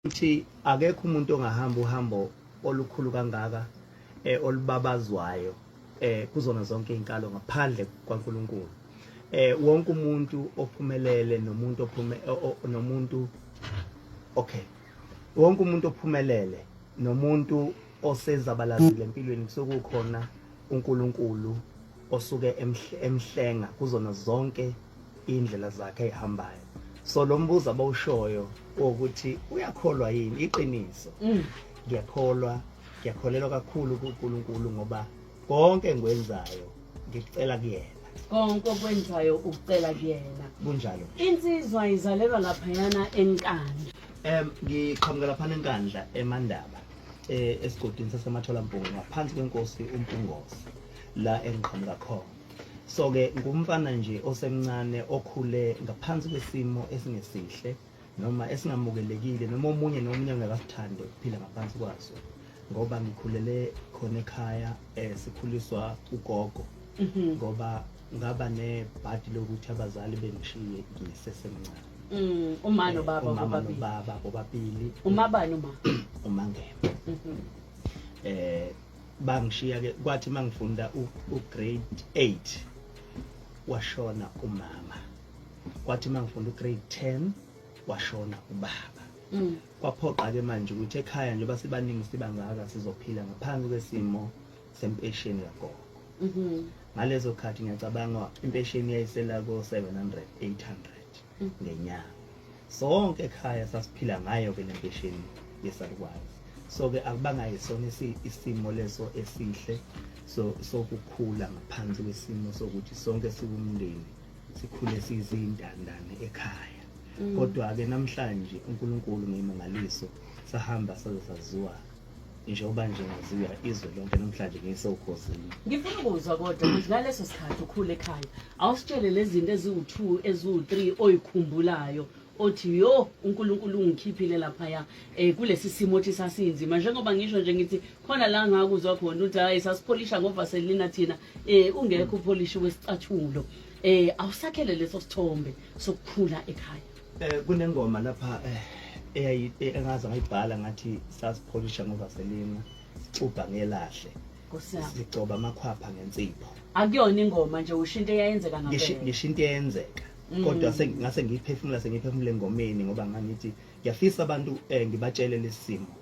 Ukuthi akekho umuntu ongahamba uhambo olukhulu kangaka eh olubabazwayo eh kuzona zonke izinkalo ngaphandle kwaNkulunkulu. Eh wonke umuntu ophumelele nomuntu ophume nomuntu okay. Wonke umuntu ophumelele nomuntu osezabalazile empilweni kusuke kukhona uNkulunkulu osuke emhlenga kuzona zonke indlela zakhe ezihambayo so lo mbuzo abawushoyo wokuthi uyakholwa yini iqiniso mm. ngiyakholwa ngiyakholelwa kakhulu kuNkulunkulu ngoba konke engikwenzayo ngikucela kuyena konke okwenzayo ukucela kuyena kunjalo insizwa izalelwa laphayana enkandla um ngiqhamuka laphana enkandla emandaba eh esigodini sasematholampungu ngaphansi kwenkosi uMpungose la engiqhamuka khona so ke ngumfana nje osemncane okhule ngaphansi kwesimo esingesihle noma esingamukelekile noma omunye nomunye angakasithande ukuphila ngaphansi kwaso ngoba ngikhulele khona ekhaya eh sikhuliswa ugogo mhm. ngoba ngaba nebhadi lokuthi abazali bengishiye ngisesemncane mm, uma eh, nobaba umama nobaba bobabili umabani uma umangema mhm. eh bangishiya ke kwathi mangifunda u grade 8 washona umama kwathi mangifunda u grade 10 washona ubaba mm. kwaphoqa ke manje ukuthi ekhaya njengoba sibaningi sibangaka sizophila ngaphansi kwesimo sempesheni kagogo mm-hmm. ngalezo khathi ngiyacabanga impesheni yayisela ko 700 800 mm. ngenyanga Sonke ekhaya sasiphila ngayo ke lempesheni yesalukwazi. So ke akubanga yisona isimo leso esihle so sokukhula ngaphansi kwesimo sokuthi sonke siwumndeni sikhule sizintandane ekhaya. Mm. Kodwa ke namhlanje uNkulunkulu ngemangaliso sahamba saze saziwa njengoba nje ngaziwa izwe lonke namhlanje ngisewukhosini. Ngifuna ukuzwa kodwa ukuthi ngaleso sikhathi ukhule ekhaya awusitshele lezi zinto eziwu-2 eziwu-3 oyikhumbulayo othi yo uNkulunkulu ungikhiphile laphaya eh kulesi simo othi sasinzima njengoba ngisho nje ngithi khona la ngakuzwa khona uthi hayi sasipholisha ngovaselina thina eh ungekho upholishi wesicathulo eh awusakhele leso sithombe sokukhula ekhaya Eh kunengoma lapha eh eyayi eh, engaze ngayibhala ngathi sasipholisha ngovaselina sixubha ngelahle. Nkosi yami. Sigcoba amakhwapha ngensipho. Akuyona ingoma nje usho into eyayenzeka ngampela. Ngisho into eyenzeka. Kodwa ngase ngiyiphefumula sengiyiphefumula engomeni ngoba ngangithi ngiyafisa abantu eh, ngibatshele lesimo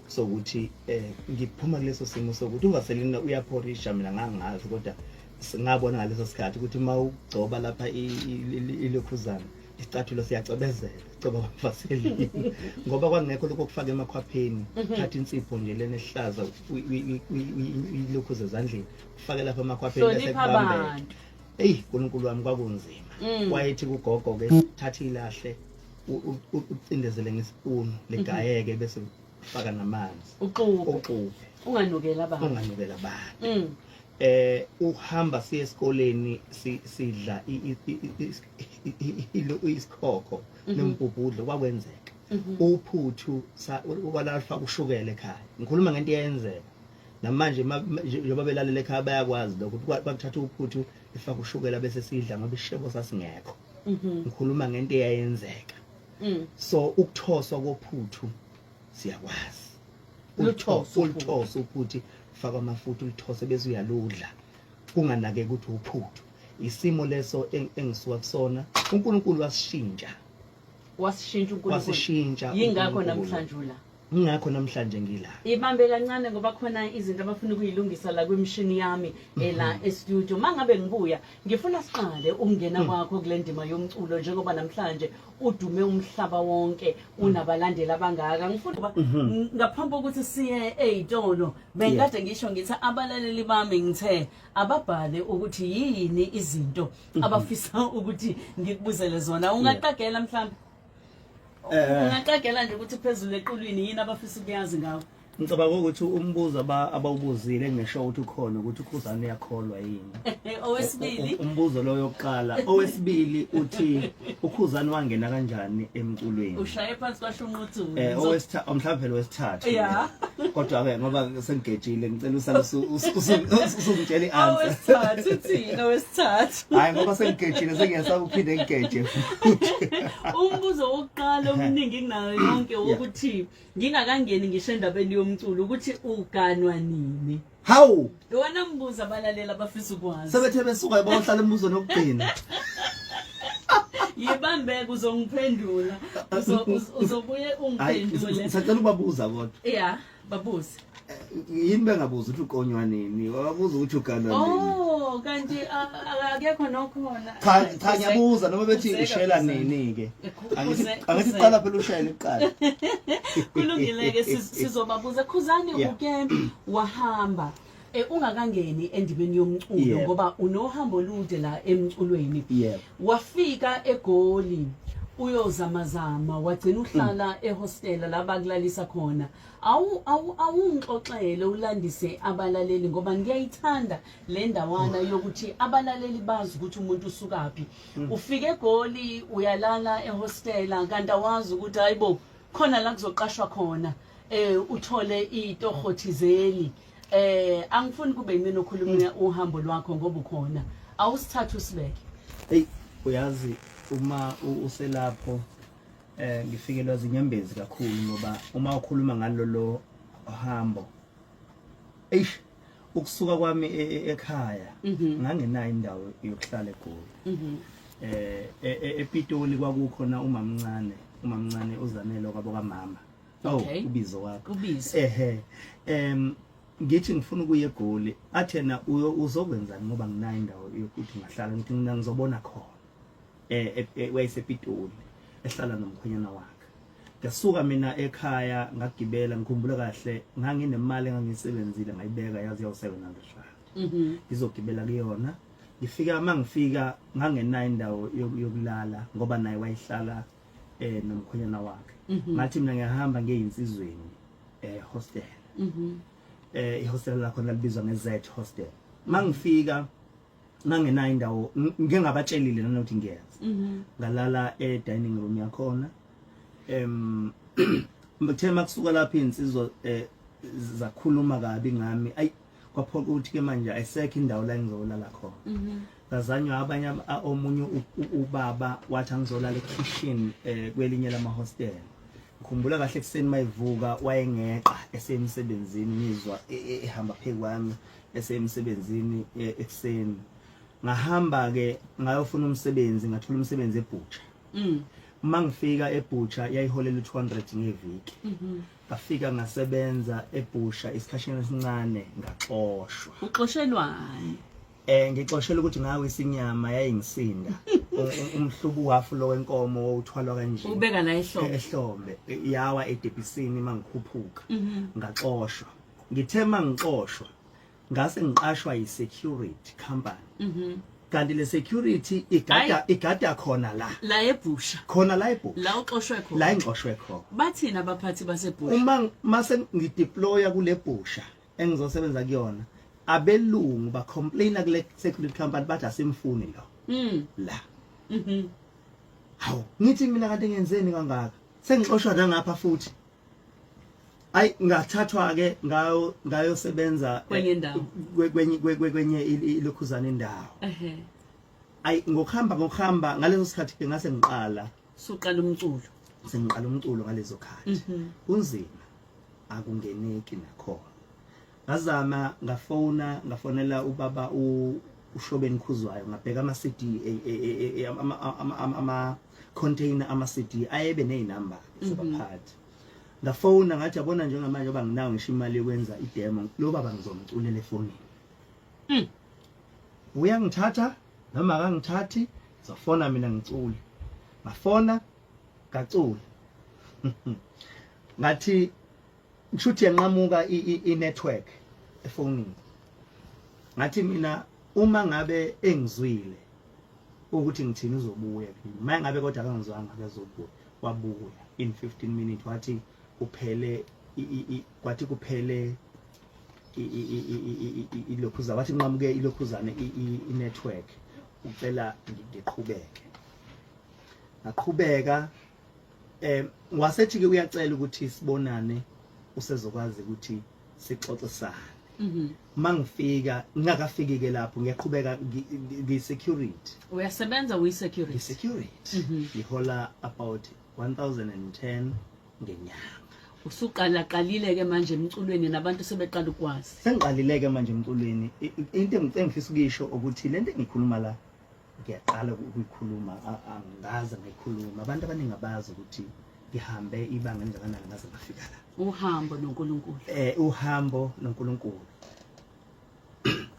sokuthi eh ngiphuma kuleso simo sokuthi uvaselina uyaphorisha mina ngangazi kodwa ngabona ngaleso sikhathi ukuthi uma ugcoba lapha ilokhuzana isicathulo siyacwebezela sigcoba kwavaselini ngoba kwangekho lokho okufaka emakhwapheni mhm. thatha insipho nje lena ehlaza uyilokhuze ezandleni ufake lapha emakhwapheni bese kubambeka eyi nkulunkulu wami kwakunzima mm. wayethi kugogo ke thatha ilahle ucindezele ngesipunu ligayeke mhm. bese ufaka namanzi uxube uxube unganukela abantu unganukela abantu mm. eh uhamba siye esikoleni sidla isikhokho mhm. nembhubhudlo kwakwenzeka mhm. uphuthu kwalafaka ushukela ekhaya ngikhuluma ngento eyenzeka namanje njengoba belalela ekhaya bayakwazi lokho ukuthi kwakuthatha uphuthu ifaka ushukela bese sidla ngoba ishebo sasingekho mhm. ngikhuluma ngento eyayenzeka mm. so ukuthoswa kophuthu siyakwazi Ulithose ulithose uphuthu faka amafutha ulithose bese uyaludla kunganakeki ukuthi uphuthu isimo leso engisuka kusona uNkulunkulu wasishintsha wasishintsha uNkulunkulu wasishintsha yingakho namhlanje ula ingakho namhlanje ngila ibambe kancane ngoba khona izinto abafuna ukuyilungisa la kwimishini yami ela mhm. e-studio mangabe ngibuya ngifuna siqale ukungena mm. kwakho kule ndima yomculo njengoba namhlanje udume umhlaba wonke unabalandeli abangaka ngifuna ukuba mhm. ngaphambi kokuthi siye ey'tolo bengikade ngisho ngithi abalaleli bami ngithe ababhale ukuthi yini izinto mhm. abafisa ukuthi ngikubuzele zona ungaqagela mhlawumbe eh. ungaqagela nje ukuthi phezulu equlwini yini abafisa ukuyazi ngawo. Ngicabanga ukuthi umbuzo abawubuzile ngisho ukuthi ukhona ukuthi uKhuzani uyakholwa yini. Owesibili. Umbuzo lo yokuqala. Owesibili uthi uKhuzani wangena kanjani emculweni? Ushaye phansi kwasho unquthulu. Eh owesithathu mhlawumbe phela owesithathu. Yeah. Kodwa ke ngoba sengigejile ngicela usale usungitshela i-answer. Owesithathu uthini owesithathu? Hayi ngoba sengigejile sengiyasaba ukuphinde ngigeje futhi. Umbuzo wokuqala omningi kunayo yonke wokuthi ngingakangeni ngisho endabeni yomculo ukuthi uganwa nini. Hawu! Iwona mbuzo abalaleli abafisa ukwazi. Sebethe besuka bohlala embuzweni wokugcina. Yibambeke uzongiphendula. Uzobuye ungiphendule. Ngisacela ukubabuza kodwa. Yeah, babuze. Yini bengabuza ukuthi uqonywa nini? Babuza ukuthi uganwa nini? Oh, kanti akekho nokhona. Cha cha ngiyabuza noma bethi ushela nini ke. Angithi qala phela ushele kuqala. Kulungile ke sizobabuza Khuzani uke wahamba ungakangeni endimeni yomculo ngoba unohambo olude la emculweni. Wafika eGoli uyozamazama wagcina uhlala ehostela la bakulalisa khona. Awu awu awungixoxele ulandise abalaleli ngoba ngiyayithanda le ndawana yokuthi abalaleli bazi ukuthi umuntu usukaphi. Ufike eGoli uyalala ehostela kanti awazi ukuthi hayibo khona la kuzoqashwa khona uthole itoho thizeni. Angifuni kube yimina okhuluma uhambo lwakho ngoba ukhona. Awusithathe usibeke. Hey uyazi uma uselapho ngifikelwa zinyembezi kakhulu ngoba uma ukhuluma ngalolo hambo eish ukusuka kwami ekhaya ngangenayo indawo yokuhlala eGoli. EPitoli kwakukhona umamncane uZanele kwabo kamama. Oh ubizo wakho. Ubizo. Ehe. Ngithi ngifuna ukuya eGoli athi yena uzokwenzani ngoba nginayo indawo yokuthi ngahlala ngithi mina ngizobona khona. WayesePitoli ehlala nomkhwenyana wakhe. Ngasuka mina ekhaya ngagibela ngikhumbula kahle nganginemali engangisebenzile ngayibeka yazi yawu 700 rand. Ngizogibela kuyona. Ngifika mangifika ngangenayo indawo yokulala ngoba naye wayehlala nomkhwenyana wakhe. Ngathi mina ngiyahamba ngiyeyinsizweni hostel. Ihostel lakho lalibizwa nge-Z hostel. Mangifika ngangenayo indawo ngike ngabatshelile nanokuthi ngiyenza. Ngalala e dining room yakhona. Ngithe makusuka lapha insizwa zakhuluma kabi ngami. Ayi kwaphoqa ukuthi ke manje ayisekho indawo la engizolala khona. Ngazanywa abanye omunye ubaba wathi angizolala ekitchen kwelinye lama hostel. Ngikhumbula kahle ekseni mayivuka wayengeqa esemsebenzini ngizwa ehamba phezu kwami esemsebenzini ekseni. Ngahamba ke ngayofuna umsebenzi ngathola umsebenzi eButcher. Uma ngifika eButcher yayiholela u200 ngeviki. Ngafika ngasebenza eButcher isikhashana esincane ngaxoshwa. Uxoshelwani? Ngixoshela ukuthi ngawe isinyama yayingisinda. Umhlubu wafu lo wenkomo owuthwalwa kanje. Ubeka la ehlombe. Ehlombe yawa edebhisini mangikhuphuka. Ngaxoshwa. Ngithe mangixoshwa ngase ngiqashwa yi-security company. Kanti le security igada khona la. La eBhusha. Khona la eBhusha. La uxoshwe khona. La engixoshwe khona. Bathina abaphathi baseBhusha? Uma mase ngideploya kule Bhusha engizosebenza kuyona abelungu ba complaina kule security company bathi asimfuni lo. La. Hawu ngithi mina kanti ngenzeni kangaka? Sengixoshwa nangapha futhi. Ay ngathathwa ke ngayo ngayosebenza kwenye indawo. Kwenye kwenye ilokhuzana indawo. Ay ngokuhamba ngaleso sikhathi ke ngase ngiqala. Suqala umculo. Sengiqala umculo ngalezo khathi. Kunzima akungeneki nakhona. Ngazama ngafona ngafonela ubaba uShobeni Khuzwayo ngabheka ama CD ama container ama CD ayebe nezinamba sebaphathi. Ngafona ngathi yabona njengamanje ngoba nginawo ngisho imali yokwenza idemo lo baba ngizomculela efonini. Uyangithatha noma akangithathi ngizofona mina ngicule. Ngafona ngacula. Ngathi kushuthi yanqamuka i-network efonini. Ngathi mina uma ngabe engizwile ukuthi ngithini uzobuya kimi. Uma ngabe kodwa akangizwanga akazobuya. Wabuya in 15 minutes wathi uphele Kwathi kuphele ilokhuza, wathi nqamuke ilokhuzane i-network, ucela ngiqhubeke. Ngaqhubeka. Wasethi ke uyacela ukuthi sibonane, usezokwazi ukuthi sixoxisane. Mangifika, ngingakafiki ke lapho, ngiyaqhubeka ngi-security. Uyasebenza, uyi-security? Ngi-security. Ngihola about 1010 ngenyanga. Usuqala qalile ke manje emculweni, nabantu sebeqala ukwazi. Sengiqalile ke manje emculweni. Into engifisa ukuyisho ukuthi lento engikhuluma la, ngiyaqala ukuyikhuluma, angaze ngayikhuluma. Abantu abaningi abazi ukuthi ngihambe ibanga elingakanani ngaze ngafika la. Uhambo noNkulunkulu. Uhambo noNkulunkulu.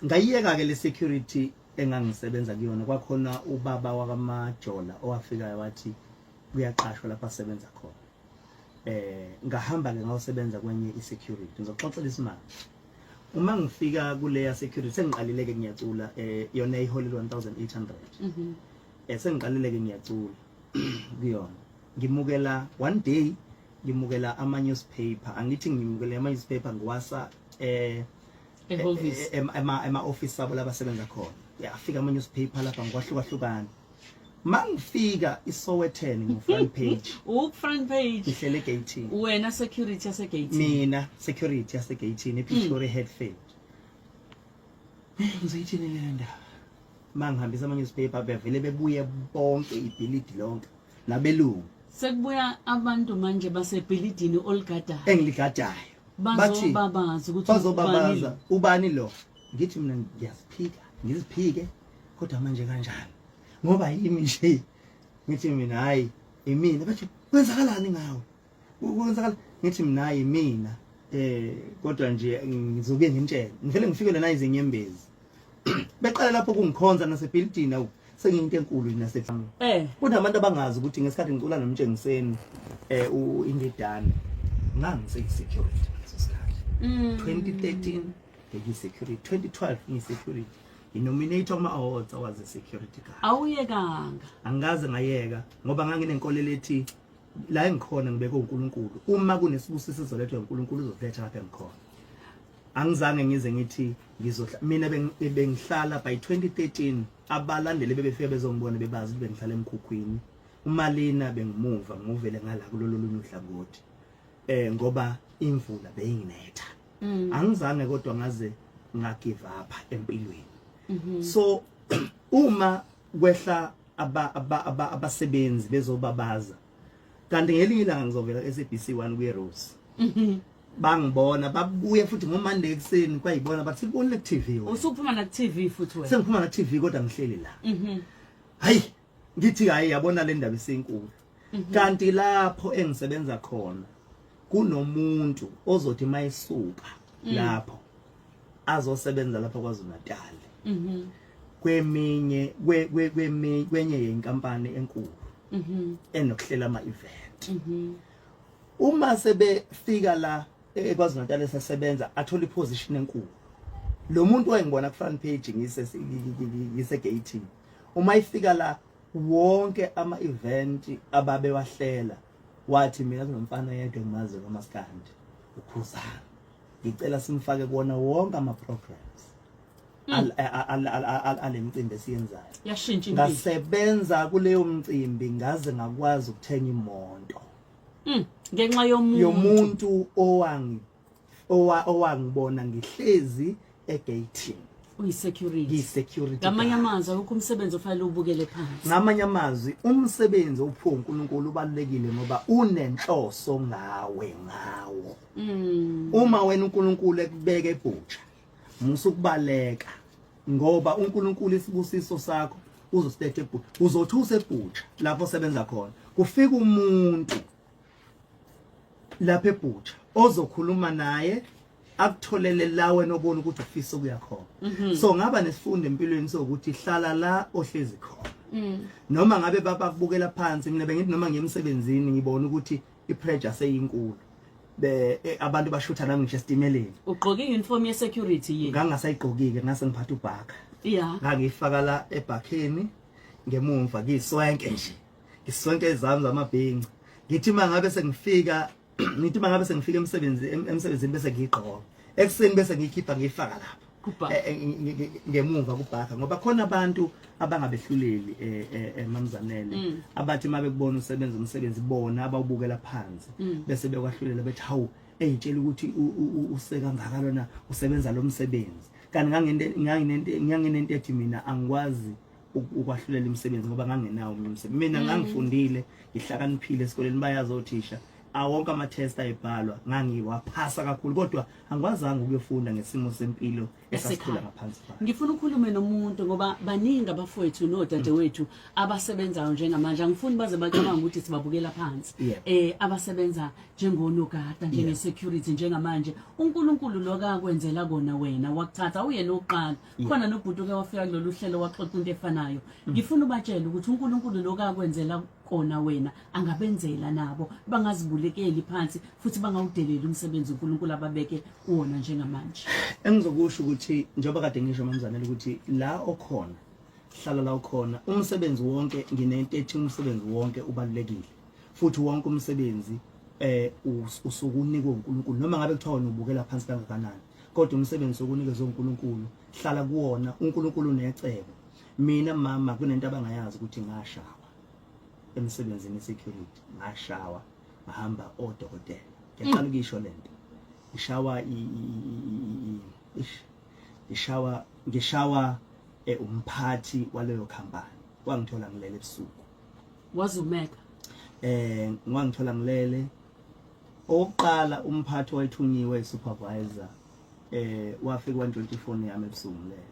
Ngayiyeka ke le security engangisebenza kuyona. Kwakhona ubaba wakamajola owafikayo wathi kuyaqashwa lapha asebenza khona. Ngahamba ke ngayosebenza kwenye i-security. Ngizoxoxela isimanga. Uma ngifika kuleya security, sengiqalile ke ngiyacula, yona iholela 1800. Sengiqalile ke ngiyacula kuyona. Ngimukela one day, ngimukela ama newspaper. Angithi ngimukela ama newspaper, ngiwasa ehhovisi. Ema office abo labasebenza khona. Yafika ama newspaper lapha ngwahlukahlukana. Mangifika iSowetan, ngu front page. U front page. Ngihlele egate. Wena security yase gate? Mina security yase gate ePretoria, Hatfield. Ngizoyithini le ndaba? Mangihambisa ama newspaper, bevele bebuye bonke, ibhilidi lonke nabelungu. Sekubuya abantu manje basebhilidini oligadayo. Engiligadayo. Bazobabaza ukuthi bazobabaza ubani lo. Ngithi mina ngiyaziphika, ngiziphike, kodwa manje kanjani ngoba yimi nje? Ngithi mina hayi, imina. Bathi kwenzakalani ngawe, kwenzakala? Ngithi mina hayi, mina kodwa nje ngizobuye ngimtshele. Ngivele ngifikele na izinyembezi, beqala lapho kungikhonza nasebhilidini. Awu, sengiyinto enkulu nase Kunabantu abangazi ukuthi ngesikhathi ngicula noMtshengiseni uIndidane, ngangiseyi-security ngaleso sikhathi. 2013 ngiyi-security, 2012 ngiyi-security, nginominate kuma-awards awazi security guard. Awuyekanga. Angikaze ngayeka ngoba nganginenkolelo ethi la engikhona ngibeke uNkulunkulu. Uma kunesibusiso sizolethwa uNkulunkulu, uzoletha lapha engikhona. Angizange ngize ngithi ngizohla mina. Bengihlala by 2013, abalandeli bebefika bezongibona, bebazi ukuthi bengihlala emkhukhwini umalina. Bengimuva ngimuvele ngala kulolu lunye uhlangothi ngoba imvula beyinginetha. Angizange kodwa ngaze ngagive up empilweni. So uma kwehla abasebenzi bezobabaza, kanti ngelinye ilanga ngizovela SABC 1 kwi Rose. Bangibona, babuye futhi ngoMonday ekuseni, kwayibona bathi sikubonile ku TV wena. Usuphuma na ku TV futhi wena. Sengiphuma na TV kodwa ngihleli la. Hayi, ngithi hayi, yabona le ndaba isinkulu. Kanti lapho engisebenza khona kunomuntu ozothi mayisuka lapho azosebenza lapha kwaZulu Natal kweminye kwenye yenkampani enkulu enokuhlela ama event. Uma sebefika la eKwaZulu Natal esesebenza, athola iposition enkulu lo muntu wayengibona ku front page ngise gate. Uma ifika la, wonke ama event ababewahlela, wathi mina kunomfana yedwa engimazi kaMaskandi, uKhuzani, ngicela simfake kuwona wonke ama programs alemicimbi esiyenzayo. Yashintsha impilo. Ngasebenza kuleyo mcimbi ngaze ngakwazi ukuthenga imoto. Ngenxa yomuntu. Yomuntu owangibona ngihlezi egate. Uyi-security. Ngiyi-security Ngamanye guard. amazwi, awukho umsebenzi ofanele ubukele phansi. Ngamanye amazwi, umsebenzi ophiwe uNkulunkulu ubalulekile ngoba unenhloso ngawe ngawo. Uma wena uNkulunkulu ekubeka ebhutsha, musa ukubaleka, ngoba uNkulunkulu isibusiso sakho uzosiletha ebhutsha. Uzothi usebhutsha lapho osebenza khona, kufika umuntu lapha ebhutsha ozokhuluma naye, akutholele la wena obona ukuthi ufisa ukuya khona. So ngaba nesifundo empilweni sokuthi hlala la ohlezi khona, noma ngabe babakubukela phansi. Mina bengithi noma ngiyemsebenzini, ngibona ukuthi ipressure seyinkulu, be abantu bashutha nami ngisho esitimeleni. Ugqoke i-uniform ye-security yini? Ngangasayigqokile, ngase ngiphatha ubhaka. Ngangifaka la ebhakheni ngemumva, ngiswenke nje, ngiswenke ezami zamabhinci. Ngithi mangabe sengifika Ngithi mangabe sengifika emsebenzini bese ngiyigqoka. Ekuseni bese ngiyikhipha ngiyifaka lapha. Kubhaka. Ngemuva kubhaka ngoba khona abantu abangabehluleli mamzanele abathi uma bekubona usebenza umsebenzi bona abawubukela phansi bese bekwahlulela bethi hawu eyitshela ukuthi useka ngaka lona usebenza lo msebenzi kanti nganginento ethi mina angikwazi ukwahlulela imisebenzi ngoba ngangenawo omunye umsebenzi mina. Ngangifundile, ngihlakaniphile esikoleni, bayazi othisha, awonke ama-test ayebhalwa ngangiwaphasa kakhulu, kodwa angikwazanga ukuyofunda ngesimo sempilo esasikhula ngaphansi kwayo. Ngifuna ukhulume nomuntu ngoba baningi abafowethu nodadewethu abasebenzayo njengamanje, angifuni baze bacabanga ukuthi sibabukela phansi. Abasebenza njengonogada, njenge-security njengamanje, uNkulunkulu lokho akwenzela kona wena wakuthatha uyena oqala khona nobhuti oke wafika kulolu hlelo waxoxa into efanayo. Ngifuna ubatshele ukuthi uNkulunkulu lokho akwenzela kona wena angabenzela nabo, bangazibulekeli phansi futhi bangawudeleli umsebenzi uNkulunkulu ababeke kuwona njengamanje. Engizokusho ukuthi njengoba kade ngisho mamzanele ukuthi la okhona hlala la ukhona, umsebenzi wonke, nginento ethi umsebenzi wonke ubalulekile futhi wonke umsebenzi usuke unikwe uNkulunkulu, noma ngabe kuthiwa wena ubukela phansi kangakanani, kodwa umsebenzi okunikezwe uNkulunkulu hlala kuwona, uNkulunkulu unecebo. Mina mama kunento abangayazi ukuthi ngashawa emsebenzini security, ngashawa ngahamba odokotela. Ngiyaqala ukuyisho lento, ngishawa ish ngishawa umphathi waleyo company, wangithola ngilele ebusuku. Wazumeka. Ngwangithola ngilele. Okokuqala umphathi wayethunyiwe supervisor, wafika wantshontsha ifoni yami ebusuku ngilele,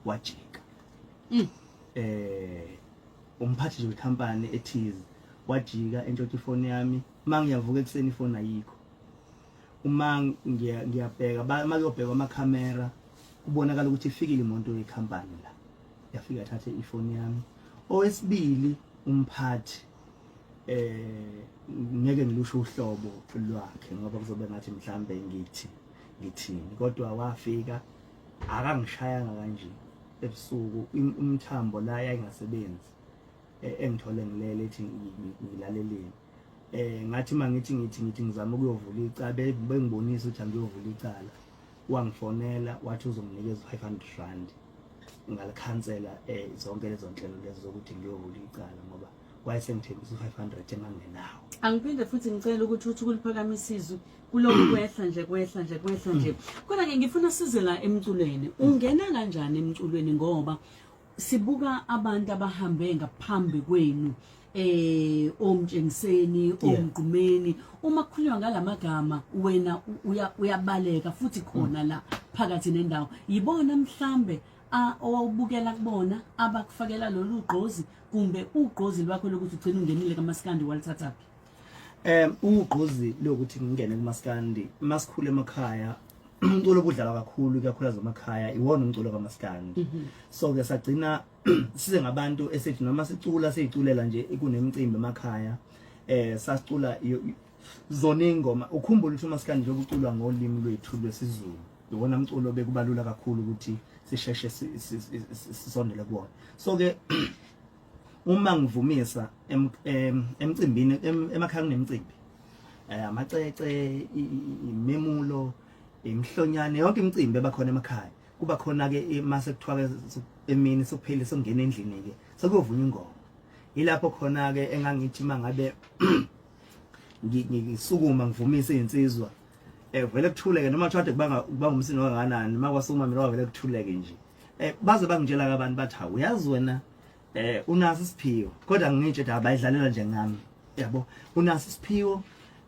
wajika. Umphathi nje wecompany ethize wajika entshontsha ifoni yami. Mangiyavuka ekuseni ifoni ayikho. Uma ngiyabheka, makuyobhekwa amakhamera kubonakala ukuthi ifikile imoto yecompany la, yafika yathatha ifoni yami. Owesibili umphathi, ngeke ngilusho uhlobo lwakhe ngoba kuzobe ngathi mhlambe ngithi ngithini, kodwa wafika akangishayanga kanje ebusuku, umthambo la yayingasebenzi, engithole ngilele ethi ngilaleleni. Ngathi mangithi ngithi ngizama ukuyovula icala, bengibonisa ukuthi angiyovula icala, wangifonela wathi uzonginikeza 500 rand, ngalikhansela zonke lezo nhlelo lezo zokuthi ngiyovula icala ngoba wayesengithembisa u500 engangenawo. Angiphinde futhi ngicela ukuthi uthi kuliphakamisa izwi, kulokhu kwehla nje, kwehla nje, kwehla nje. Kodwa-ke ngifuna size la emculweni. Ungena kanjani emculweni? Ngoba sibuka abantu abahambe ngaphambi kwenu, omtshengiseni, omgqumeni, uma kukhulunywa ngalamagama wena uyabaleka futhi khona la phakathi nendawo. Yibona mhlambe owawubukela kubona abakufakela lolu gqozi, kumbe ugqozi lwakho lokuthi ugcine ungenile kamaskandi walithathaphi? Ugqozi lokuthi ngingene kumaskandi, masikhule emakhaya umculo obudlalwa kakhulu ikakhulukazi emakhaya iwona umculo kamaskandi. So ke sagcina size ngabantu esithi noma sicula siyiculela nje kunemicimbi emakhaya, sasicula zona ingoma. Ukhumbule ukuthi umaskandi njengoba uculwa ngolimi lwethu lwesiZulu, iwona mculo bekubalula kakhulu ukuthi sisheshe sisondele kuwona. So ke uma ngivumisa emcimbini emakhaya kunemicimbi, amacece, imemulo, imhlonyane, yonke imicimbi ebakhona emakhaya, kuba khona ke mase kuthiwa ke emini sekuphele sokungena endlini ke sekuyovunywa ingoma. Ilapho khona ke engangithi mangabe ngisukuma ngivumise izinsizwa, vele kuthuleke noma kuthiwa kubanga kubanga umsindo kangakanani, makwasukuma mina vele kuthuleke nje. Baze bangitshela ke abantu bathi hawu uyazi wena unaso isiphiwo, kodwa ngitshe ukuthi abayidlalela nje ngami, yabo, unaso isiphiwo,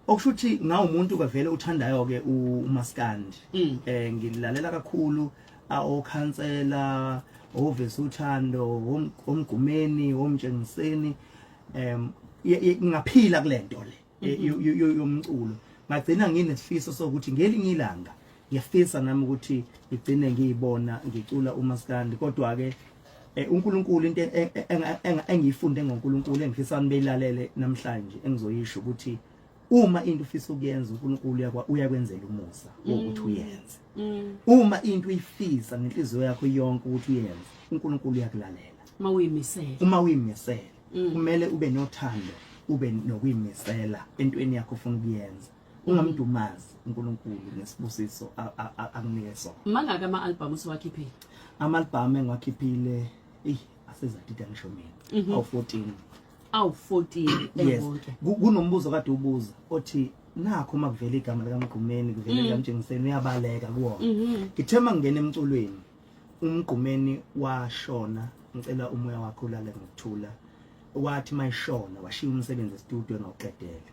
okusho ukuthi ngawumuntu ke vele uthandayo ke umaskandi. Ngilalela kakhulu okhansela, ovesa uthando, omgumeni, omtshengiseni, ngaphila kulento le yomculo, ngagcina nginesifiso sokuthi ngelinye ilanga ngiyafisa nami ukuthi ngigcine ngiyibona ngicula umaskandi. Kodwa ke uNkulunkulu, into engiyifunde ngoNkulunkulu engifisa nibeyilalele namhlanje engizoyisho ukuthi uma into ufisa ukuyenza, uNkulunkulu uyakwenzela umusa wokuthi uyenze. Uma into uyifisa ngenhliziyo yakho yonke ukuthi uyenze, uNkulunkulu uyakulalela. Mawuyimisela. Uma uyimisela, kumele ube nothando, ube nokuyimisela entweni yakho ofuna ukuyenza. Ungamdumazi uNkulunkulu ngesibusiso akunike sona. Mangaka ama album usuwakhiphile? Ama album engiwakhiphile eh asezadida ngisho mina. Awu 14. Awu 14 ewonke. Kunombuzo kade ubuza othi nakho uma kuvela igama likaMgqumeni kuvela likaMtshengiseni uyabaleka kuwona. Ngithe mangena emculweni uMgqumeni washona, ngicela umoya wakhe ulale ngokuthula. Wathi mayishona washiya umsebenzi e-studio engawuqedele.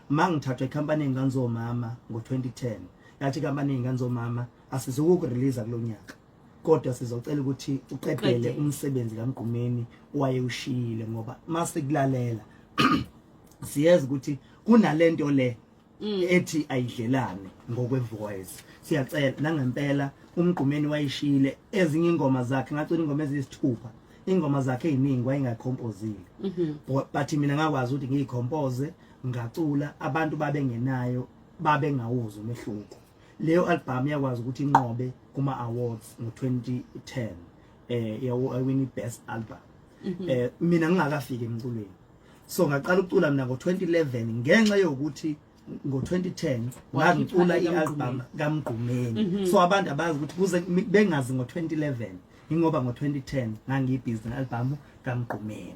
Mangithathwa ikhampani engane zomama ngo-2010, yathi ikhampani engane zomama asizukukurelease kulonyaka, kodwa sizocela ukuthi uqedele umsebenzi kaMgqumeni owayewushiyile, ngoba mase kulalela siyeza ukuthi kunalento le ethi ayidlelane ngokwe voice. Siyacela nangempela uMgqumeni wayishiyile ezinye ingoma zakhe, ngacula ingoma eziyisithupha, ingoma zakhe eziningi wayengayikhompozile, but mina ngakwazi ukuthi ngiyikhompose ngacula, abantu babengenayo babengawuzwa umehluko. Leyo album yakwazi ukuthi inqobe kuma awards ngo-2010, yawina i-best album. Mina ngingakafiki emculweni, so ngaqala ukucula mina ngo-2011 ngenxa yokuthi ngo-2010 ngangicula i-album kaMgqumeni. So abantu abazi ukuthi kuze bengazi ngo-2011 ingoba ngo-2010 ngangiyibhizi ne-album kaMgqumeni.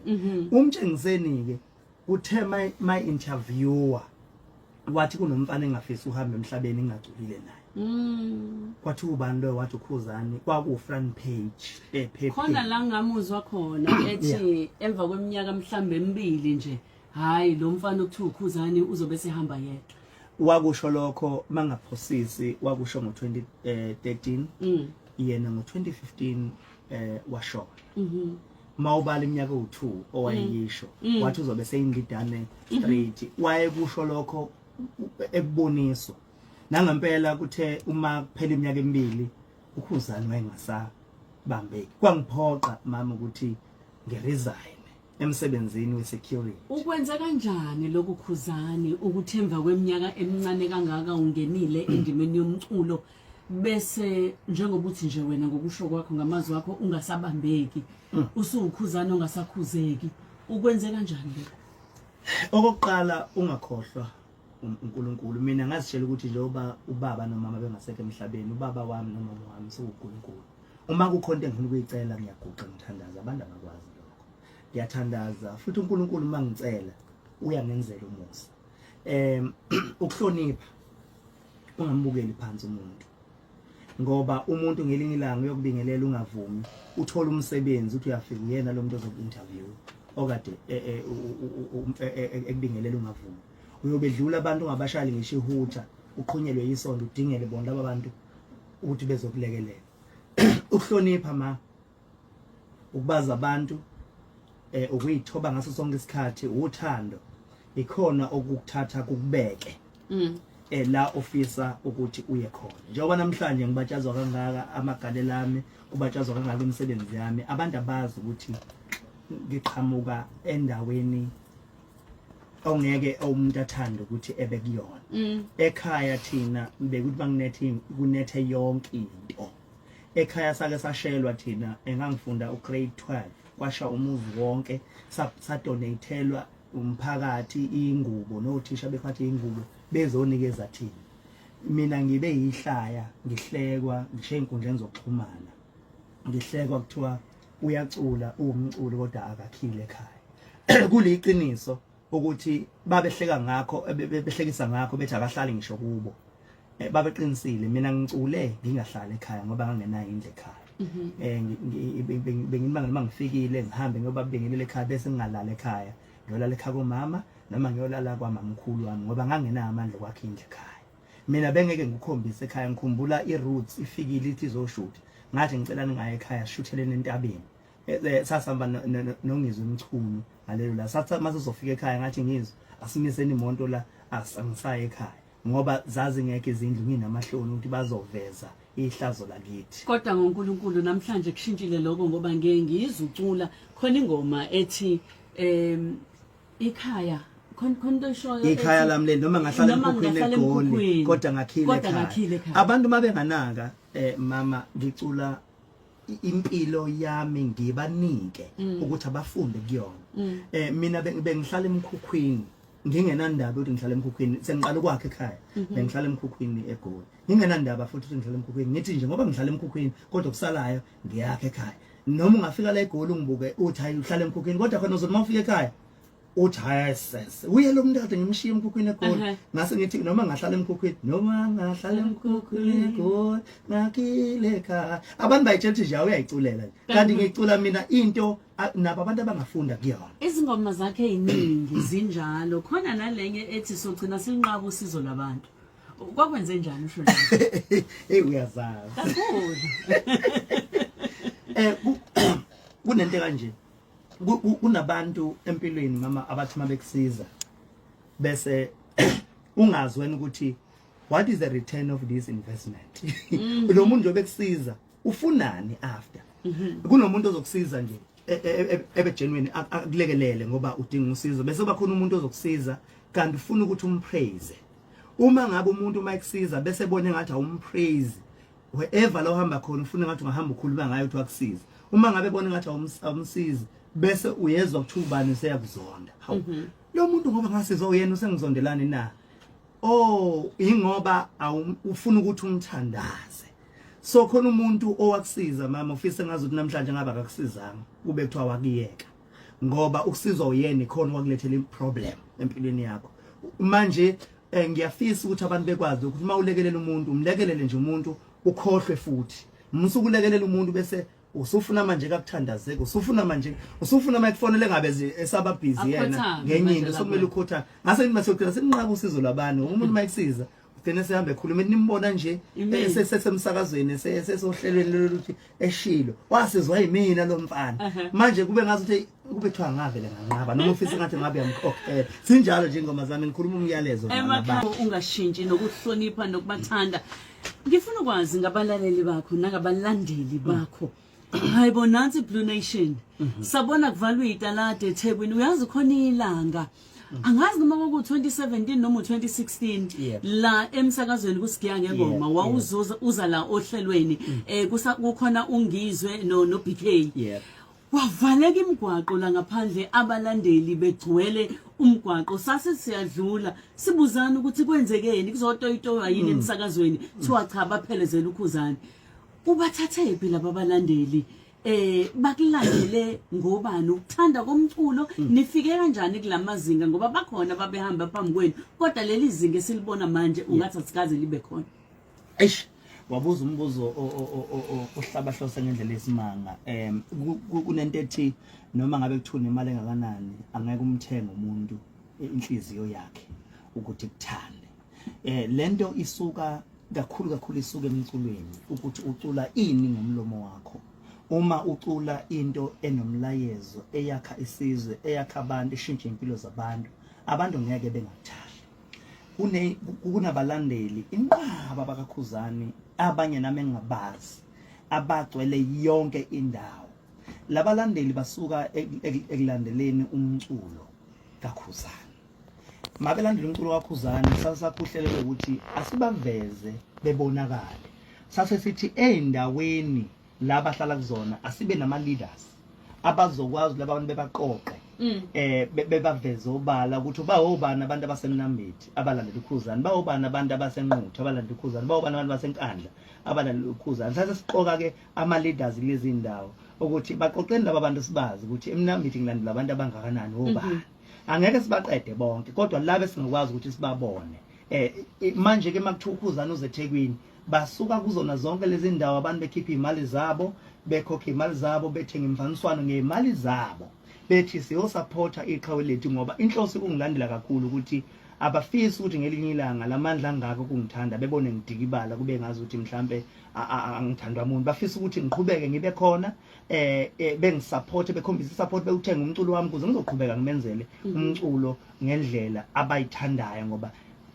Umtshengiseni-ke uthe my interviewer wathi kunomfana engafisi uhambe emhlabeni ngingaculile naye. Kwathi ubani loyo? Wathi uKhuzani. Kwaku front page ephepheni. Khona la ngamuzwa khona ethi emva kweminyaka mhlambe emibili nje, hayi, lo mfana okuthiwa uKhuzani uzobe sehamba yedwa. Wakusho lokho, mangaphosisi wakusho ngo-2013. Yena ngo-2015 washona. Mawubala iminyaka ewu2 owayeyisho, wathi uzobe seyindidane straight. Wayekusho lokho ekuboniswa nangempela, kuthe uma kuphela iminyaka emibili uKhuzani wayengasabambeki. Kwangiphoqa mama ukuthi ngiresign emsebenzini we-security. Ukwenza kanjani lokhu, Khuzani, ukuthi emva kweminyaka emincane kangaka ungenile endimeni yomculo, bese njengoba uthi nje wena ngokusho kwakho, ngamazwi akho, ungasabambeki, usuwuKhuzani ongasakhuzeki? Ukwenze kanjani lokho? Okokuqala, ungakhohlwa uNkulunkulu. Mina ngazitshela ukuthi njengoba ubaba nomama bengasekho emhlabeni, ubaba wami nomama wami sewuNkulunkulu. Uma kukhona into engifuna ukuyicela, ngiyaguqa ngithandaza. Abantu abakwazi lokho. Ngiyathandaza futhi uNkulunkulu uma ngicela uyangenzela umusa. Ukuhlonipha, ungambukeli phansi umuntu, ngoba umuntu ngelinye ilanga uyokubingelela ungavumi, uthola umsebenzi, uthi uyafika uyena lo muntu ozoku-interview okade ekubingelela ungavumi. Uyobedlula abantu ungabashali ngisho ihutha, uqhunyelwe isondo, udingele bona laba bantu ukuthi bezokulekelela. Ukuhlonipha ma, ukubaza abantu, ukuyithoba ngaso sonke isikhathi, uthando ikhona okukuthatha kukubeke la ofisa ukuthi uye khona. Njengoba namhlanje ngibatshazwa kangaka amagalelo ami, kubatshazwa kangaka imisebenzi yami, abantu abazi ukuthi ngiqhamuka endaweni ongeke umuntu athande ukuthi ebe kuyona. Ekhaya thina bekuthi banginethe kunethe yonke into ekhaya. Sake sashelwa thina engangifunda ugrade 12, kwasha umuzi wonke, sadonatelwa umphakathi ingubo, nothisha bephathe ingubo bezonikeza thina. Mina ngibe yihlaya, ngihlekwa ngisho ey'nkundleni zokuxhumana, ngihlekwa kuthiwa uyacula, uwumculi kodwa akakhile ekhaya. Kuliqiniso ukuthi babehleka ngakho, behlekisa ngakho, bethi akahlali ngisho kubo. Babeqinisile. Mina ngicule ngingahlali ekhaya ngoba ngangenayo indlu ekhaya. Bengimangele uma ngifikile ngihambe ngiyobabingelela ekhaya, bese ngingalala ekhaya, ngiyolala ekhaya komama noma ngiyolala kwamamkhulu wami, ngoba ngangenayo amandla okwakha indlu ekhaya. Mina bengeke ngikukhombise ekhaya. Ngikhumbula i-Roots ifikile ithi izoshutha, ngathi ngicela ningaye ekhaya, sishutheleni entabeni. Sasihamba noNgizwe Mchunu ngalelo la. Sathi mase sizofika ekhaya, ngathi ngizwe asimiseni imoto la, angisaye ekhaya ngoba zazingekho izindlu, nginamahloni ukuthi bazoveza ihlazo lakithi. Kodwa ngoNkulunkulu namhlanje kushintshile lokho, ngoba ngeke ngizwe ucula khona ingoma ethi ikhaya, khona khona into eshoyo ikhaya lami le, noma ngahlala noma emkhukhwini ngingahlala eGoli emkhukhwini, kodwa ngakhile kodwa ekhaya. Ngakhile ekhaya. Abantu mabenganaka, mama, ngicula impilo yami ngibanike ukuthi abafunde kuyona. Mina bengihlala emkhukhwini. Ngingenandaba ukuthi ngihlala emkhukhwini, sengiqala ukwakha ekhaya. Bengihlala emkhukhwini eGoli, ngingenandaba futhi ukuthi ngihlala emkhukhwini. Ngithi nje ngoba ngihlala emkhukhwini, kodwa kusalayo ngiyakha ekhaya. Noma ungafika la eGoli ungibuke uthi hayi, uhlala emkhukhwini, kodwa khona uzothi uma ufika ekhaya uthi hayi, sese uye lo muntu kade ngimshiye emkhukhwini eGoli. Ngase ngithi noma ngahlala emkhukhwini, noma ngahlala emkhukhwini eGoli, ngakhile ekhaya. Abantu bayitshela ukuthi nje uyayiculela nje, kanti ngicula mina into nabo abantu abangafunda kuyona. Izingoma zakhe eziningi zinjalo. Khona nalenye ethi sogcina sinqaba usizo lwabantu. Kwakwenze njani usho njalo? Hey, uyazazi. Kakhulu. Kunento kanje, kunabantu empilweni, mama, abathi mabekusiza bese ungazi wena ukuthi what is the return of this investment. Lo muntu nje bekusiza ufunani after? Kunomuntu ozokusiza nje ebe genuine, akulekelele ngoba udinga usizo, bese kuba khona umuntu ozokusiza kanti ufuna ukuthi umpraise. Uma ngabe umuntu uma ekusiza bese ebone ngathi awumpraise, wherever la uhamba khona ufuna ngathi ungahamba ukhuluma ngayo ukuthi wakusiza. Uma ngabe ebona ngathi awumsizi, bese uyezwa kuthiwa ubani useyakuzonda. Hawu, lo muntu ngoba ngasizwa uyena usengizondelani na? Oh, ingoba ufuna ukuthi umthandaze. So khona umuntu owakusiza, mama, ufise ngazi ukuthi namhlanje ngabe akakusizanga, kube kuthiwa wakuyeka, ngoba ukusizwa uyena ikhona wakulethela iproblem empilweni yakho. Manje ngiyafisa ukuthi abantu bekwazi ukuthi uma ulekelela umuntu, umlekelele nje umuntu, ukhohlwe futhi. Musukulekelela umuntu bese usufuna manje kakuthandazeke, usufuna manje, usufuna mayikufonele ngabe esaba busy yena Akhothame ngenye manje into la sokumele kuwena. ukhotha ngase ngithi masiyogcina sinqaba usizo lwabantu, ngoba umuntu mayikusiza ugcine sehamba ekhuluma, nimbona nje sesemsakazweni, sesohlelweni lolu ukuthi eshilo wasizwa yimina lo mfana. Manje kube ngazi ukuthi kube kuthiwa ngavele nganqaba, noma ufisa ngathi ngabe yamkhokhela. Sinjalo nje ingoma zami, ngikhuluma umyalezo emakhaya nabantu. Ungashintshi nokuhlonipha nokubathanda. Ngifuna ukwazi ngabalaleli bakho nangabalandeli bakho. Hayi bo, nansi Blue Nation. Sabona kuvalwa italade eThekwini. Uyazi khona ilanga, angazi noma kwaku 2017 noma u2016, la emsakazweni kusigiya ngengoma, wawuzuza uza la ohlelweni, kukhona ungizwe no BK. Kwavaleka imigwaqo la ngaphandle, abalandeli begcwele umgwaqo. Sase siyadlula sibuzana ukuthi kwenzekeni, kuzotoyitoywa yini emsakazweni. Kuthiwa cha, baphelezela uKhuzani. Ubathathephi laba balandeli? Bakulandele ngobani? Ukuthanda komculo? Nifike kanjani kulamazinga, ngoba bakhona babehamba phambi kwenu, kodwa leli zinga esilibona manje ungathi asikaze libe khona? Eish, wabuza umbuzo ohlabahlose ngendlela esimanga. Kunento ethi noma ngabe kuthiwa nemali engakanani, angeke umthenge umuntu inhliziyo yakhe ukuthi kuthande. Lento isuka kakhulu kakhulu, isuka emculweni, ukuthi ucula ini ngomlomo wakho. Uma ucula into enomlayezo, eyakha isizwe, eyakha abantu, ishintshe impilo zabantu, abantu ngeke bengakuthandi. Kunabalandeli inqaba bakaKhuzani, abanye nami engingabazi, abagcwele yonke indawo. Labalandeli basuka ekulandeleni umculo kaKhuzani. Mabelandela umculo kaKhuzani, sasakhuhlelele ukuthi asibaveze bebonakale. Sase sithi ey'ndaweni la bahlala kuzona asibe nama-leaders abazokwazi laba bantu bebaqoqe, bebaveze obala ukuthi bawobani abantu abasemnambithi abalandela uKhuzani, bawobani abantu abasenquthu abalandela uKhuzani, bawobani abantu basenkandla abalandela uKhuzani. Sase siqoka ke ama-leaders kulezi ndawo ukuthi baqoqeni laba bantu, sibazi ukuthi emnambithi ngilandela abantu abangakanani, obani. Angeke sibaqede bonke, kodwa laba esingakwazi ukuthi sibabone. Manje ke makuthiwa uKhuzani uze eThekwini, basuka kuzona zonke lezi ndawo abantu bekhipha imali zabo, bekhokha imali zabo, bethenga imfaniswano ngezimali zabo, bethi siyosupporta iqhawe lethu, ngoba inhloso kungilandela kakhulu ukuthi abafisi ukuthi ngelinye ilanga lamandla angaka kungithanda bebone ngidikibala, kube ngazi ukuthi mhlambe angithandwa umuntu. Bafisa ukuthi ngiqhubeke ngibe khona, bengisupport, bekhombisa isupport, bewuthenga umculo wami ukuze ngizoqhubeka ngimenzele umculo ngendlela abayithandayo, ngoba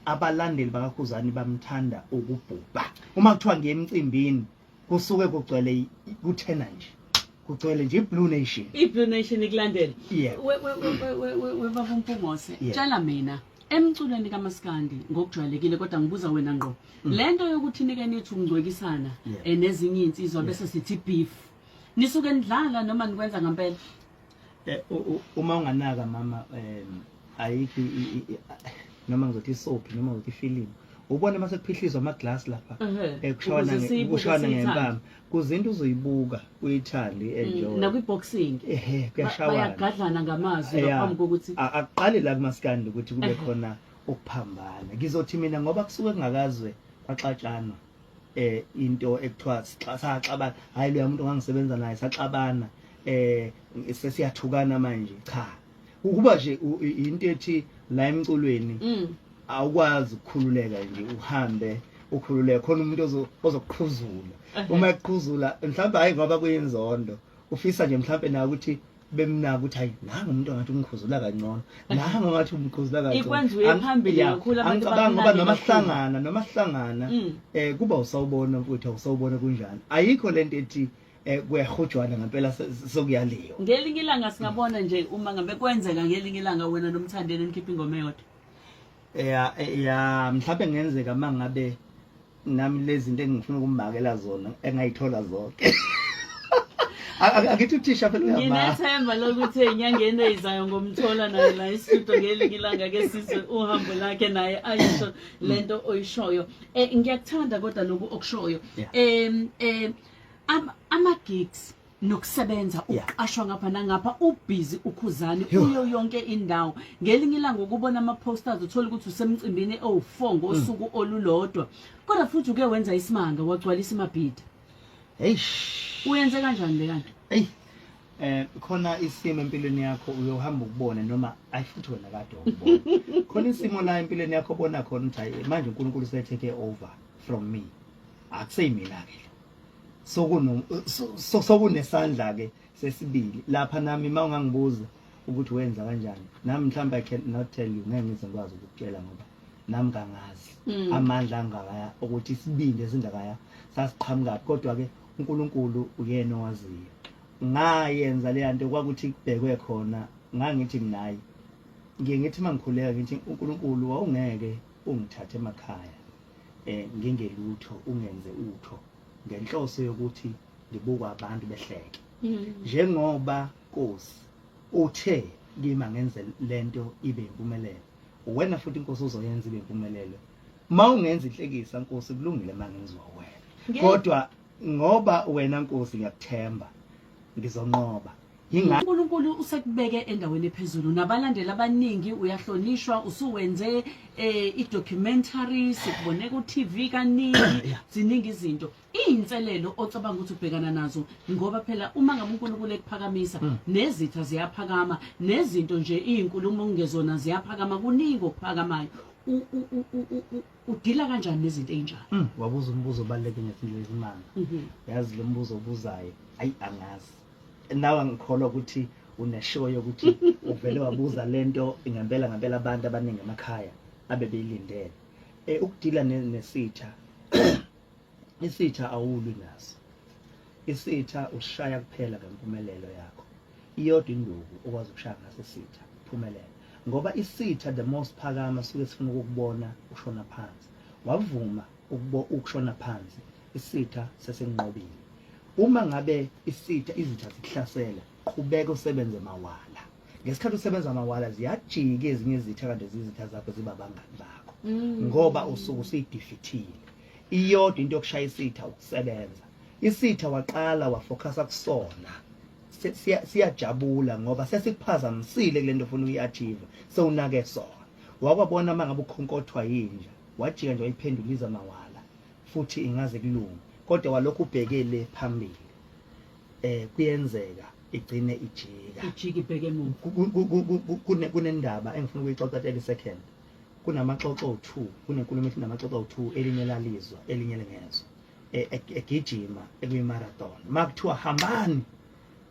abalandeli bakaKhuzani bamthanda ukubhubha. Uma kuthiwa ngiye emcimbini kusuke kugcwele kuthena nje, kugcwele nje iBlue Nation. I-Blue Nation ikulandela. Yeah. We baba uMpungose, tshela mina, emculweni kaMaskandi ngokujwayelekile, kodwa ngibuza wena ngqo, lento yokuthi nike nithi ukungcwekisana nezinye iy'nsizwa bese sithi beef, nisuke nidlala noma nikwenza ngempela? Uma unganaka, mama, Ayikho noma ngizothi isoap noma ngizothi ifilimu. Ubona mase kuphihlizwa ama glass lapha. Kushawana Ukuze siyibuke, kushawana siyithande. ngempama. Kuzinto uzoyibuka uyithande enjoy. Nakwi boxing. Ehe, kuyashawana. Bayagadlana ngamazwi ngaphambi kokuthi Akuqali la kumaskandi ukuthi kube khona ukuphambana. Ngizothi mina ngoba kusuke kungakazwe kwaxatshanwa into ekuthiwa saxabana, hayi loya muntu ongangisebenza naye saxabana, sesiyathukana manje. Cha, ukuba nje into ethi la emculweni awukwazi ukukhululeka nje uhambe ukhululeke, khona umuntu ozokuqhuzula. Uma eqhuzula mhlawumbe hayi ngoba kuyinzondo, ufisa nje mhlawumbe nawe ukuthi bemnaka ukuthi hayi nangu umuntu ongathi umkhuzula kangcono, nangu ongathi umkhuzula kangcono. Ikwenza uye phambili kakhulu, abantu Angicabangi ngoba bakunake noma kakhulu. sihlangana, noma sihlangana kuba usawubona mfowethu, awusawubona kunjani. Ayikho lento ethi kuyahujwana ngempela sokuyaliwa. Ngelinye ilanga singabona nje uma ngabe kwenzeka ngelinye ilanga wena noMthandeni nikhipha ingoma eyodwa. Ya, mhlawumbe ngenzeka mangabe nami lezi zinto engifuna ukumakela zona engayithola zonke. Akithi uthisha phela uyama. Nginethemba lokuthi enyangeni eyizayo ngomthola naye la e-studio ngelinye ilanga ke sizwe uhambo lakhe naye ayisho lento oyishoyo. Ngiyakuthanda kodwa lokhu okushoyo. Ama gigs nokusebenza uqashwa ngapha nangapha, ubhizi uKhuzani uyo yonke indawo. Ngelinye ilanga ukubona ama posters uthola ukuthi usemcimbini owu4 ngosuku olulodwa, kodwa futhi uke wenza isimanga wagcwalisa iMabhida. Eish. Uyenze kanjani le kanti? Ey. Khona isimo empilweni yakho uyohamba ukubona noma ayi futhi wena kade ukubona. Khona isimo la empilweni yakho obona khona ukuthi hayi manje uNkulunkulu use-take over from me. Akuseyimina ke lo. Sokunesandla ke sesibili lapha nami. Uma ungangibuza ukuthi wenza kanjani nami mhlawumbe I cannot tell you, ngeke ngize ngikwazi ukukutshela ngoba nami kangazi amandla angakaya ukuthi isibindi esingakaya sasiqhamukaphi, kodwa ke uNkulunkulu uyena owaziyo. Ngayenza le nto kwakuthi kubhekwe khona, ngangithi mina hayi, ngiye ngithi mangikhuleka ngithi uNkulunkulu wawungeke ungithathe emakhaya ngingelutho ungenze utho ngenhloso yokuthi ngibukwa abantu behleke. Njengoba Nkosi uthe kimi ngenze lento ibe impumelelo, wena futhi Nkosi uzoyenza ibe impumelelo. Mawungenza inhlekisa Nkosi kulungile mangenziwa wena, kodwa ngoba wena Nkosi ngiyakuthemba ngizonqoba. uNkulunkulu usekubeke endaweni ephezulu nabalandeli abaningi, uyahlonishwa, usuwenze i-documentary, sikubone ku-TV kaningi, ziningi izinto. Iy'nselelo ocabanga ukuthi ubhekana nazo, ngoba phela uma ngabe uNkulunkulu ekuphakamisa nezitha ziyaphakama, nezinto nje iy'nkulumo okungezona ziyaphakama, kuningi okuphakamayo. Udila kanjani nezinto ey'njalo? Wabuza umbuzo obaluleke ngezindlela ezimanga. Yazi lo mbuzo obuzayo, ayi angazi. Nawe angikholwa ukuthi uneshow yokuthi uvele wabuza lento ngempela ngempela abantu abaningi emakhaya abebeyilindele. Ukudila nesitha, isitha awulwi naso. Isitha ushaya kuphela ngempumelelo yakho. Iyodwa induku okwazi ukushaya ngaso isitha, uphumelele. Ngoba isitha the most phakama suke sifuna ukukubona ushona phansi. Wavuma ukushona phansi, isitha sesinqobile. Uma ngabe isitha izitha zikuhlasela, qhubeka usebenze mawala. Ngesikhathi usebenza mawala ziyajika ezinye izitha kanti izitha zakho ziba abangani bakho. Ngoba usuke usuyidefeatile. Iyodwa into yokushaya isitha ukusebenza. Isitha waqala wafocusa kusona. Siyajabula ngoba sesikuphazamisile kule nto ofuna ukuyi-achieve, sewunake sona. Wakwabona uma ngabe ukhonkothwa yinja, wajika nje wayiphendula iza mawala futhi ingaze kulunge, kodwa walokhu ubhekele phambili. Kuyenzeka igcine ijika. Ijika ibheke emuva. Kunendaba engifuna ukuyixoxa 30 second. Kunamaxoxo 2, kunenkulumo ethi namaxoxo 2, elinye lalizwa, elinye lingezwa. Egijima ekuyi-marathon. Makuthiwa hambani,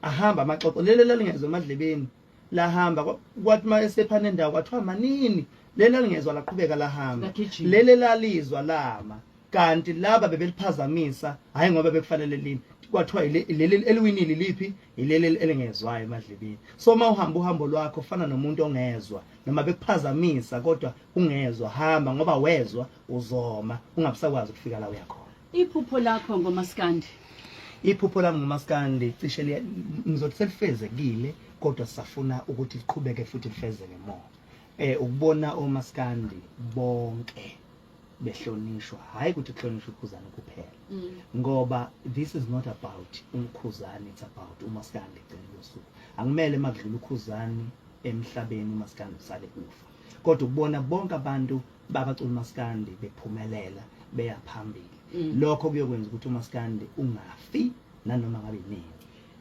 ahamba amaxoxo, leli lalingezwa emadlebeni lahamba, kwathi uma esephana endawo kwathiwa manini, leli lalingezwa laqhubeka lahamba, Lagijima. leli lalizwa lama, kanti laba bebeliphazamisa hayi ngoba bekufanele lini, kwathiwa leli eliwinile liphi, ileli elingezwayo emadlebeni. So uma uhamba uhambo lwakho fana nomuntu ongezwa, noma bekuphazamisa kodwa ungezwa, hamba ngoba wezwa uzoma ungabusakwazi ukufika la uyakhona. Iphupho lakho ngomaskandi? Iphupho lami ngomaskandi cishe ngizothi selifezekile, kodwa sisafuna ukuthi liqhubeke futhi lifezeke more. Ukubona omaskandi bonke behlonishwa, hayi ukuthi kuhlonishwa uKhuzani kuphela, ngoba this is not about uMkhuzani, it's about umaskandi. Ekugcineni kosuku akumele makudlula uKhuzani emhlabeni umaskandi usale ufa, kodwa ukubona bonke abantu babacula umaskandi bephumelela beya phambili, lokho kuyokwenza ukuthi umaskandi ungafi nanoma ngabe nini.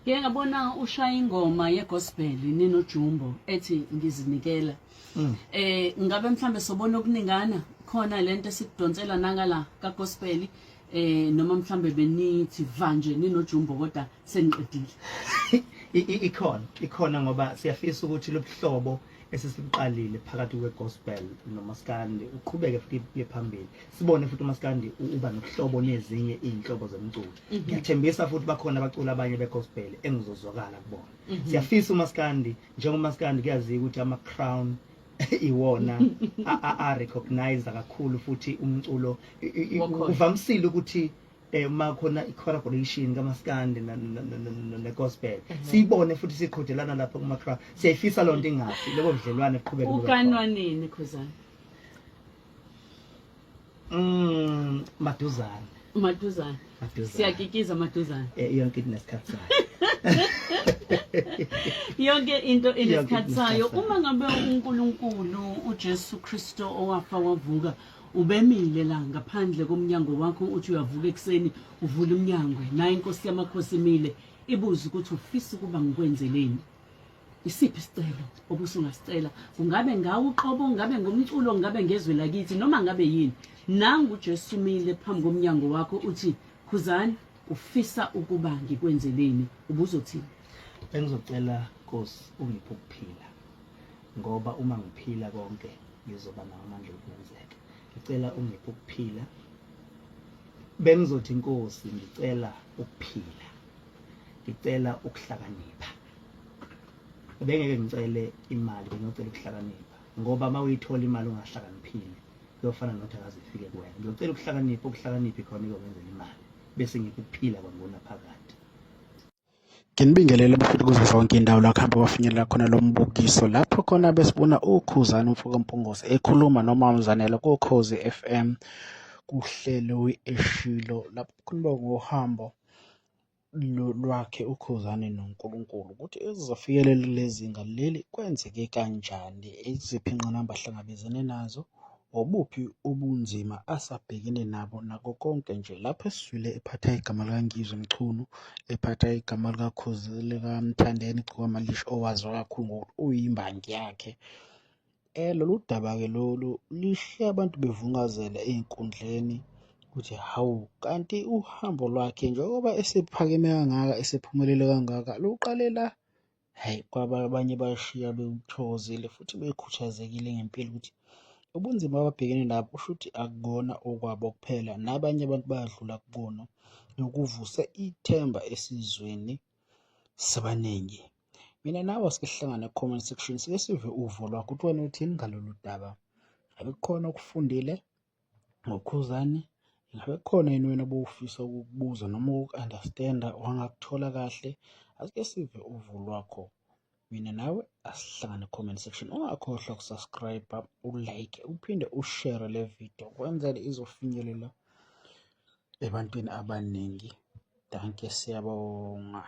Ngike ngabona ushaya ingoma yegospel ninoJumbo ethi ngizinikela. Ngabe mhlambe sobona okuningana khona lento esikudonsela nangala ka gospel, noma mhlambe benithi vanje ninoJumbo kodwa seniqedile? Ikhona, ngoba siyafisa ukuthi lobuhlobo esesibuqalile phakathi kwe-gospel nomaskandi uqhubeke futhi uye phambili, sibone futhi umaskandi uba nobuhlobo nezinye iy'nhlobo zemculo. Ngiyathembisa futhi bakhona abaculi abanye be-gospel engizozwakala kubona. Siyafisa umaskandi, njengomaskandi kuyaziwa ukuthi ama-crown iwona a-recognize kakhulu futhi umculo Wokholo. Kuvamisile ukuthi uma khona i-collaboration kamaskandi ne-gospel siyibone futhi siqhudelana lapho kuma-crown. Siyayifisa loo nto ingafi, lobo budlelwane buqhubeke bube khona. Ukanwa nini, Khuzani? Maduzane. Maduzane. Maduzane. Siyakikiza maduzane. Yonke into inesikhathi sayo. Yonke into inesikhathi sayo. Inesikhathi. Uma ngabe uNkulunkulu uJesu Kristo owafa wavuka ubemile la ngaphandle komnyango wakho, uthi uyavuka ekuseni uvula umnyango, naye inkosi yamakhosi imile ibuza ukuthi ufisa ukuba ngikwenzeleni, isiphi isicelo obusungasicela? Kungabe ngawe uqobo, ngabe ngomculo, ngabe ngezwe lakithi, noma ngabe yini, nangu uJesu umile phambi komnyango wakho, uthi, "Khuzani, ufisa ukuba ngikwenzeleni?" Ubuzothini? Bengizocela, Nkosi, ungiphe ukuphila, ngoba uma ngiphila konke ngizoba nawo amandla okwenzeka. Ngicela ungiphe ukuphila. Bengizothi, Nkosi, ngicela ukuphila, ngicela ukuhlakanipha. Bengeke ngicele imali, bengiyocela ukuhlakanipha, ngoba uma uyithola imali ungahlakaniphile kuyofana nokuthi akaze ifike kuwena. Ngiyocela ukuhlakanipha, ukuhlakanipha ikhona iyokwenzela imali, bese ngipha ukuphila kwangona phakade. Nginibingelele bafethu kuzo zonke indawo la kuhamba kwafinyelela khona lo mbukiso, lapho khona besibona uKhuzani umfoka Mpungose ekhuluma noMamzanele koKhozi FM kuhlelo Eshilo, lapho khuluma ngohambo lwakhe uKhuzani noNkulunkulu, ukuthi ezizofikelela kule zinga leli kwenzeke kanjani, iziphi iy'ngqinamba ahlangabezene nazo, obuphi ubunzima asabhekene nabo, nako konke nje. Lapho esizwile ephatha igama likaNgizwe Mchunu, ephatha igama likaKhuzi, likaMthandeni Igcokama Elisha, owaziwa kakhulu ngokuthi uyimbangi yakhe. Lolu daba-ke lolu lishiye abantu bevungazela ey'nkundleni ukuthi hawu, kanti uhambo lwakhe njengoba esephakeme kangaka, esephumelele kangaka, luqale la. Hhayi, kwaba abanye bashiya bewuthokozile futhi bekhuthazekile ngempela ukuthi ubunzima ababhekene nabo kusho ukuthi akukona okwabo kuphela, nabanye abantu bayadlula kubona. Nokuvuse ithemba esizweni sabaningi. Mina nawe asike sihlangane ku-comment section, sike sive uvo lwakho ukuthi wena uthini ngalolu daba. Ngabe kukhona okufundile ngoKhuzani? Ngabe kukhona yini wena obufisa ukukubuza noma uku-understand-a wangakuthola kahle? Asike sive uvo lwakho. Mina nawe asihlangane ku-comment section. Ungakhohlwa ukusubscribe, ulike, uphinde ushare le video kwenzele izofinyelela ebantwini abaningi. Dankie, siyabonga.